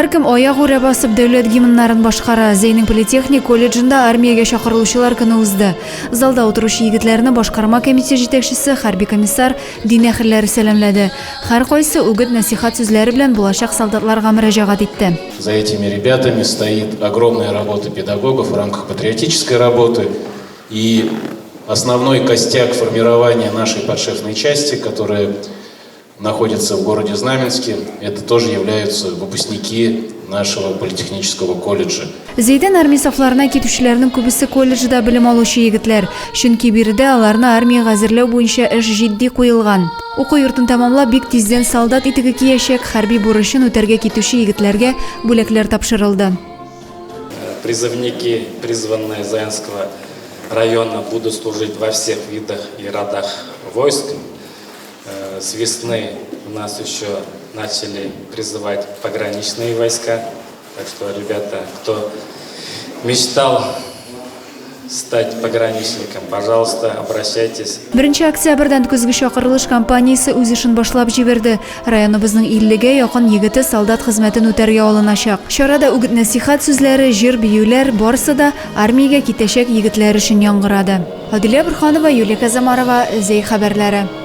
Һәркем аягүрә басып дәүләт гимннарын башкара. Зәйнең политехник колледжында армиягә чакырылучылар көне узды. Залда утыручы егетләрне башкарма комитет җитәкчесе, хәрби комиссар, дин әһелләре сәламләде. Һәркайсы үгет-нәсыйхәт сүзләре белән булачак солдатларга мөрәҗәгать итте. За этими ребятами стоит огромная работа педагогов в рамках патриотической работы и основной костяк формирования нашей подшефной части, которая находится в городе Знаменске, это тоже являются выпускники нашего политехнического колледжа. Зәйдән армия сафларына китүчеләрнең күбесе колледжда белем алучы егетләр, чөнки биредә аларны армиягә әзерләү буенча эш җитди куелган. Уку йортын тәмамлап, бик тиздән солдат итеге киячәк, хәрби бурычын үтәргә китүче егетләргә бүләкләр тапшырылды. Призывники, призванные Заинского района, будут служить во всех видах и родах войск. С весны у нас еще начали призывать пограничные войска. Так что, ребята, кто мечтал стать пограничником, пожалуйста, обращайтесь. Беренче октябрьдән көзге чакырылыш кампаниясе үз эшен башлап җибәрде. Районыбызның 50 гә якын егете солдат хезмәтен үтәргә алыначак. Чарада үгет-нәсыйхәт сүзләре, җыр-биюләр, барысы да армиягә китәчәк егетләр өчен яңгырады. Адилә Борһанова, Юлия Казамарова, Зәй хәбәрләре.